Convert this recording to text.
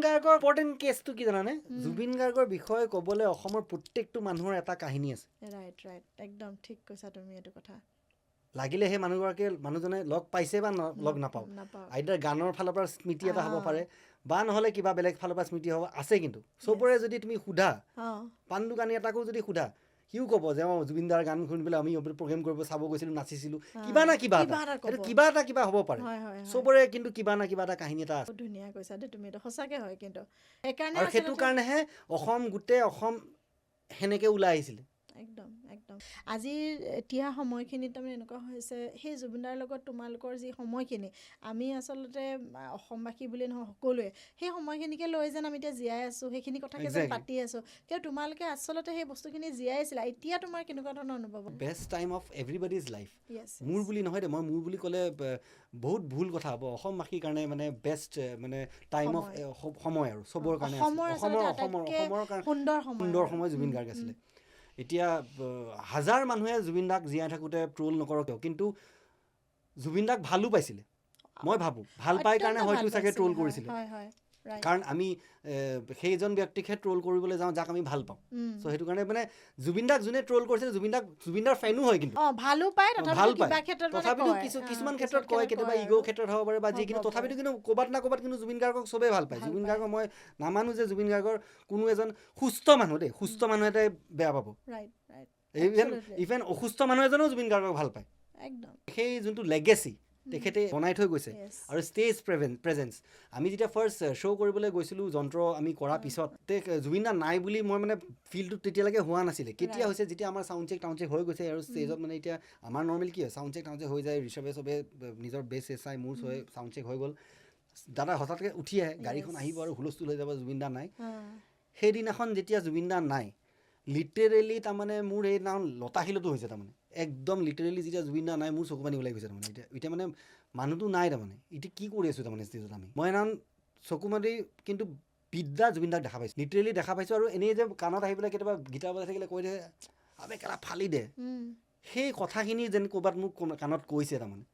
গাৰ্গৰ ইম্পৰ্টেণ্ট কেছটো কি জানানে? জুবিন গাৰ্গৰ বিষয়ে ক'বলৈ অসমৰ প্ৰত্যেকটো মানুহৰ এটা কাহিনী আছে। ৰাইট ৰাইট একদম ঠিক কৈছা তুমি এইটো কথা। লাগিলে সেই মানুহগৰাকীয়ে, মানুহজনে লগ পাইছে বা লগ নাপাওক, নাপাওঁ। আইদাৰ গানৰ ফালৰ পৰা স্মৃতি এটা হ'ব পাৰে বা নহ'লে কিবা বেলেগ ফালৰ পৰা স্মৃতি হ'ব আছে। কিন্তু চবৰে যদি তুমি সোধা, পাণ দোকানী এটাকো যদি সোধা, সিও ক'ব যে অঁ, জুবিনদাৰ গান শুনি পেলাই আমি প্ৰগ্ৰেম কৰিব চাব গৈছিলোঁ, নাচিছিলোঁ, কিবা না কিবা কিবা এটা। এটা ক'ব। সেইটো কিবা এটা কিবা হ'ব পাৰে। হয় হয় হয় চবৰে কিন্তু কিবা না কিবা এটা কাহিনী এটা আছে। বহুত ধুনীয়া কৈছা দেই তুমি এইটো। সঁচাকে হয় কিন্তু সেইকাৰণে আৰু সেইটো কাৰণেহে অসম, গোটেই অসম সেনেকে ওলাই আহিছিলে। একদম একদম। আজিৰ এতিয়া সময়খিনিত তাৰমানে এনেকুৱা হৈছে, সেই জুবিনদাৰ লগত তোমালোকৰ যি সময়খিনি, আমি আচলতে অসমবাসী বুলি নহয়, সকলোৱে সেই সময়খিনিকে লৈ যেন আমি এতিয়া জীয়াই আছোঁ, সেইখিনি কথাকে যেন পাতি আছোঁ। কিন্তু তোমালোকে আচলতে সেই বস্তুখিনি জীয়াই আছিলা। এতিয়া তোমাৰ কেনেকুৱা ধৰণৰ অনুভৱ? Best time of everybody's life. মোৰ বুলি নহয় দেই, মই মোৰ বুলি ক'লে বহুত ভুল কথা হ'ব। অসমবাসীৰ কাৰণে মানে বেষ্ট মানে টাইম অফ সময় আৰু চবৰ কাৰণে অসমৰ অসমৰ আচলতে অসমৰ আটাইতকৈ অসমৰ কাৰণে সুন্দৰ সময় সুন্দৰ আৰু। সময় জুবিন গাৰ্গ আছিলে। এতিয়া হাজাৰ মানুহে জুবিন দাক জীয়াই থাকোঁতে ট্ৰল নকৰক কিয়, কিন্তু জুবিন দাক ভালো পাইছিলে। মই ভাবোঁ ভাল পাই অত্যন্ত কাৰণে ভাল হয়তো চাগে পাইছিলে, ট্ৰল হয়, কৰিছিলে। হয় হয় ৰাইট কাৰণ আমি সেইজন ব্যক্তিকহে ট্ৰল কৰিবলৈ যাওঁ যাক আমি ভাল পাওঁ। চ' সেইটো কাৰণে মানে জুবিন দাক যোনে ট্ৰল কৰিছিলে, জুবিন দাক, জুবিন দাৰ ফেনো হয় কিন্তু। অঁ, ভালো পায়, ভাল তথাপিতো পায়। কিবা ক্ষেত্ৰত মানে তথাপিতো কয়। কিছু কিছুমান কিছুমান ক্ষেত্ৰত কয়, কেতিয়াবা কয় ইগ' আৰু। ক্ষেত্ৰত হ'ব পাৰে বা হ'ব যিকোনো পাৰে। তথাপিতো কিন্তু ক'ৰবাত না ক'ৰবাত কিন্তু জুবিন গাৰ্গক চবেই ভাল পায়। ভাল জুবিন পায়। গাৰ্গক মই নামানো যে জুবিন গাৰ্গৰ কোনো এজন সুস্থ মানুহ দেই, সুস্থ মানুহ এটাই বেয়া পাব। Right right even even অসুস্থ মানুহ এজনেও জুবিন গাৰ্গক ভাল পায়। সেই যোনটো লেগেচি তেখেতে বনাই থৈ গৈছে আৰু ষ্টেজ প্ৰেজেঞ্চ, আমি যেতিয়া ফাৰ্ষ্ট শ্ব' কৰিবলৈ গৈছিলোঁ, যন্ত্ৰ আমি কৰাৰ পিছত তে জুবিন দা নাই বুলি মই মানে ফিলটো তেতিয়ালৈকে হোৱা নাছিলে। কেতিয়া হৈছে? যেতিয়া আমাৰ চাউণ্ড চেক টাউণ্ড চেক হৈ গৈছে আৰু ষ্টেজত মানে এতিয়া আমাৰ নৰ্মেল কি হয়, চাউণ্ড চেক টাউণ্ড চেক হৈ যায়, ঋষভে চবে নিজৰ বেছ চাই মোৰ চবে চাউণ্ড চেক হৈ গ'ল, দাদা হঠাৎকৈ উঠি আহে, গাড়ীখন আহিব আৰু হুলস্থুল হৈ যাব, জুবিন দা নাই। সেইদিনাখন যেতিয়া জুবিন দা নাই, লিটাৰেলি তাৰমানে মোৰ এই নাম লতাশিলতো হৈছে। তাৰমানে একদম লিটাৰেলি যেতিয়া জুবিন দা নাই, মোৰ চকু পানী ওলাই গৈছে। তাৰমানে এতিয়া এতিয়া মানে মানুহটো নাই, তাৰমানে এতিয়া কি কৰি আছোঁ তাৰমানে ষ্টেজত আমি? মই সেইদিনাখন চকু মাৰি কিন্তু বিদ্যা জুবিন দাক দেখা পাইছোঁ, লিটাৰেলি দেখা পাইছোঁ। আৰু এনেই যে কাণত আহি পেলাই কেতিয়াবা গীটাৰ বজাই থাকিলে কৈ থাকে, "আবে কেলা, ফালি দে।" সেই কথাখিনি যেন ক'ৰবাত মোক কাণত কৈছে তাৰমানে।